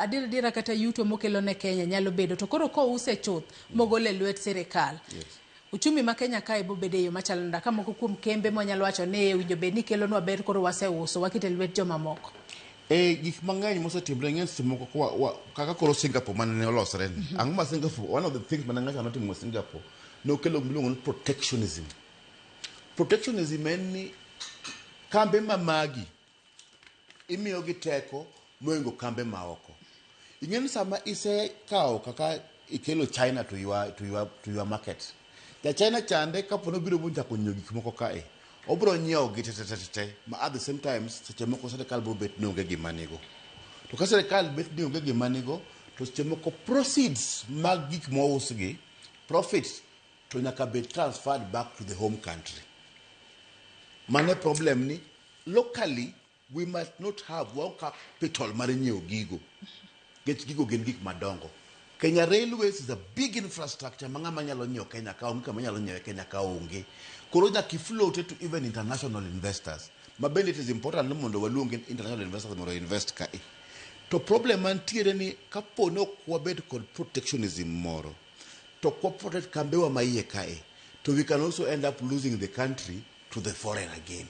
Adier adiera kata yuto mokelo ne Kenya nyalo bedo to koro kouse chuth mogol e lwet sirikal. Uchumi ma Kenya kae bobedo e yo machalo nade ka moko kuom kembe mwanyalo wacho ni owinjo bed ni kelonwa ber koro waseuso waketo e lwet jomamoko. E gik mang'eny mosetimre ng'eny seche moko kwa, wa, kaka koro Singapore mane ne olosre ni. Ang'o ma Singapore, one of the things mane ng'acha notimo Singapore, nokelo gima iluongo ni protectionism. Protectionism en ni kambe ma magi imiyogi teko moingo kambe maoko. Ing'e ni sama isekawo kaka ikelo China to your market. Ja China chande kapo ni obiro mochako nyiewo gik moko kae, obiro nyiewo gi te te te te ma at the same time seche moko sirikal biro bet ni onge gima nigo. To ka sirikal bet ni onge gima nigo, to seche moko proceeds mag gik mousgi, profits to nyaka bed transferred back to the home country. Mano e problem ni locally we must not have waonge capital mar nyiewo gigo. Nikech gigo gin gik madongo. Kenya Railways is a big infrastructure ma ng'ama nyalo nyiewo Kenya ka onge kama nyalo nyiewe Kenya ka onge. Koro nyaka ifloat to even international investors. Ma bende it is important ni mondo waluong international investors mondo invest kae. To problem mantiere ni kapo ni ok wabed kod protectionism moro, to ok wa protect kambewa ma iye kae, to we can also end up losing the country to the foreign again.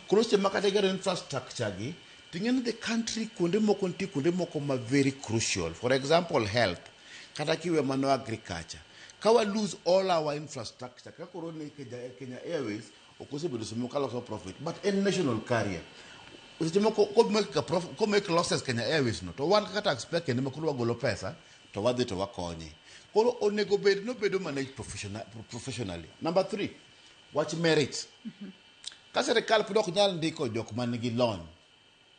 Koro seche ma kata igero infrastructure gi, ting'e ni the country kuonde moko nitie kuonde moko ma very crucial. For example, health, kata kiwe mano agriculture. Ka wa lose all our infrastructure, kaka koro ni Kenya Airways ok osebedo seche moko kaloso profit, but en national carrier. Seche moko ko make losses Kenya Airways no, to wan kaka taxpayer kendo ma koro wagolo pesa to wadhi to wakonye. Koro onego bed ni obedo managed professionally. Number three, wach merit. Ka sirikal pod ok nyal ndiko jok man gi lony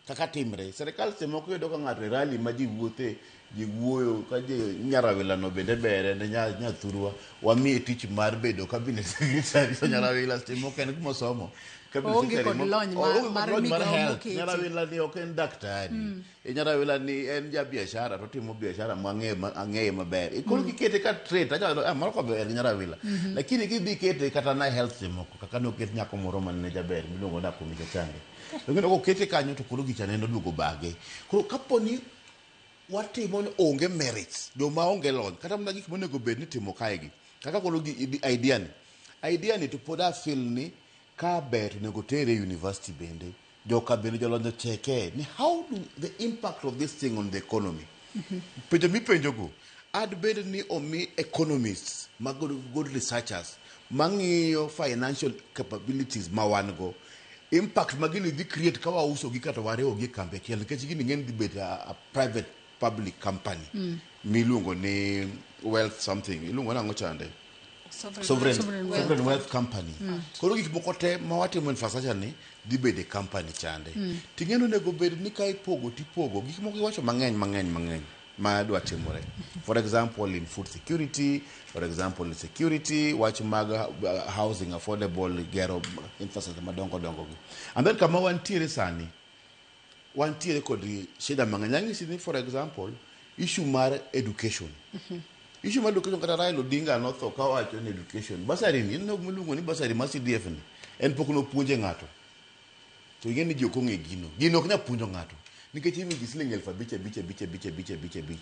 kaka timre, sirikal seche moko iyudo ka ng'ato e rally ma ji wuothe, ji wuoyo ka ji Nyarawila no bende ber en nyathurwa, wamiye tich mar bedo cabinet secretary to Nyarawila seche moko en kuma osomo. Cabinet Oonge secretary kod lony oonge kod mar lony mar migawo health. moketi. Nyarawila ni ok en daktari. E Nyarawila ni en ja biashara to otimo biashara ma ang'eye maber. Koro kikete ka trade anyalo ah mano ber gi Nyarawila. Lakini kidhi kete kata na health seche moko kaka noket nyako moro mane jaber miluongo ni Akumicha Change. Lakini kokete kanyo to koro gicha neno duogo bage. Koro kapo ni watimo ni onge merits, joma onge lony, kata mana gik monego bed ni timo kae gi. Kaka koro gi idea ni. Idea ni to pod a feel ni ka ber to onego tere e university bende. Joka bende jolony ocheke ni how do the impact of this thing on the economy. Penjo mipenjogo, ad bed ni omi economists, ma good researchers, mang'iyo financial capabilities ma wan go, impact ma gini dhi create ka wauso gi kata wariwo gi e kambi achiel, nikech gini ng'eny dhi bet a private public company miluongo ni wealth something, iluongo nang'o chande? Sovereign, Sovereign Wealth. Sovereign Wealth Company. Koro gik moko te ma watimo infrastructure ni dhi bedo e company chande. Ting'e ni onego bed ni ka ipogo tipogo gik moko iwacho mang'eny mang'eny mang'eny ma dwa timore. For example in food security, for example in security, wach mag housing affordable, gero infrastructure madongo dongo gi. And then kama wantiere sani, wantiere kod shida mang'eny. Anyisi ni for example, issue mar education. Issue mar education kata Raila Odinga notho kawacho ni education. Bursary ni, ineno gima iluongo ni bursary mar CDF ni, en pok nopuonje ng'ato. To ing'e ni ji ok ong'e gino. Gino ok nyal puonjo ng'ato. Nikech imiyo ji siling 5,000 abich abich abich abich abich abich.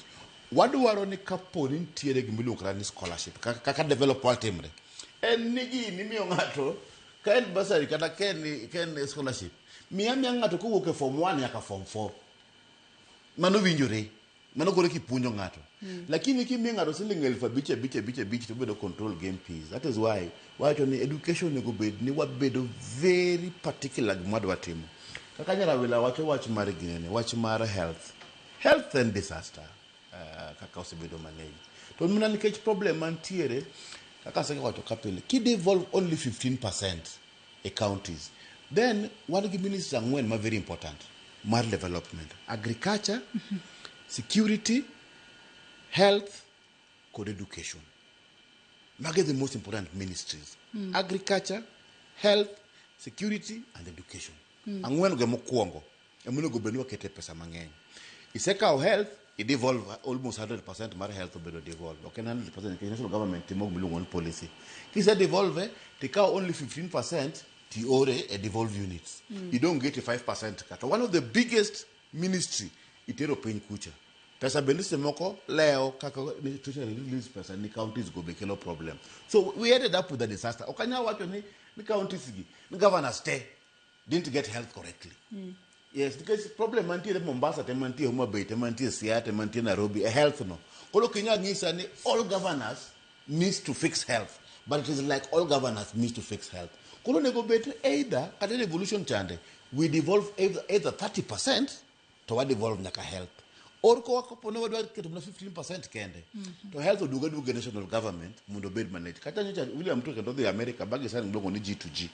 Wadwaro ni kapo ni nitiere gima iluongo kata ni scholarship, kaka develop world timre. En ni gini imiyo ng'ato, ka en bursary kata ka en scholarship, miya miya ng'ato kowuok e form 1 nyaka form 4. Mano winjore. Mano koro kipuonjo ng'ato. Lakini kimiyo ng'ato siling 5,000 abich abich abich to bedo control game fees. That is why wacho ni education onego bed ni wabedo very particular gima wadwa timo. Kaka Nyarawila wacho wach mar ginene, wach mar health. Health and disaster. Kaka osebedo manage. To mana nikech problem mantiere, kaka asewacho ka pile, kidevolve only 15% e counties, then wan gi ministry ang'wen ma very important mar development. Agriculture, security, health, kod education. Mage the most important ministries. Agriculture, health, security and education. Ang'wen go mokwongo emonego bed ni wakete pesa mang'eny. Isekawo health, i-devolve almost 100% mar health obedo devolve. Ok en 100% nikech national government timo gimiluongo ni policy. Kise devolve, tikawo only 15% tiore e devolve units. You don't get 5% kata. One of the biggest ministry itero piny kucha. Pesa bende seche moko lewo kaka ni Treasury release pesa ni counties go be kelo problem. So we ended up with a disaster. Ok anyal wacho ni counties gi, ni governors te didn't get health correctly. Yes, nikech problem mantiere Mombasa te mantie Homa Bay te mantie Siaya te mantie Nairobi e health no. Koro ok inyal nyisa ni all governors needs to fix health, but it is like all governors needs to fix health. Koro onego bed either kata devolution chande we devolve either 30% to wa devolve nyaka health. Or kowa kapo ni wadwa keto mana 15% kende to health oduogo aduoga e national government mondo obed managed. Kata nyocha William Ruto kendo odhi America ba gisign gimiluongo ni G2G.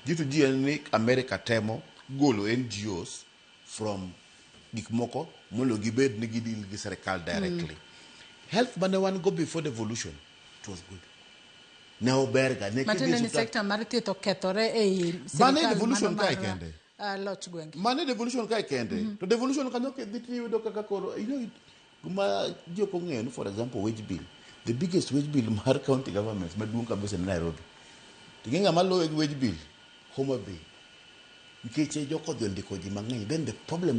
G2G en ni America temo golo NGOs from gik moko mondo gibed ni gideal gi sirikal directly. Health mane wan go before devolution, it was good. Ne ober ga. Ne Matiende kidhi ni osiptal- sekta mar thieth okethore ei Mano e sirikal devolution mano kae mar, kende. Loch gwenge. Mano e devolution kae kende. To devolution kanyo kidhi tiyudo kaka koro gima ji ok ong'eyo ni, for example, wage bill, the biggest wage bill mar county governments maduong' kabisa ni Nairobi. To ing'e ng'ama loyo gi wage bill? Homa Bay. Nikech jokodhi ondiko ji mang'eny. Then the problem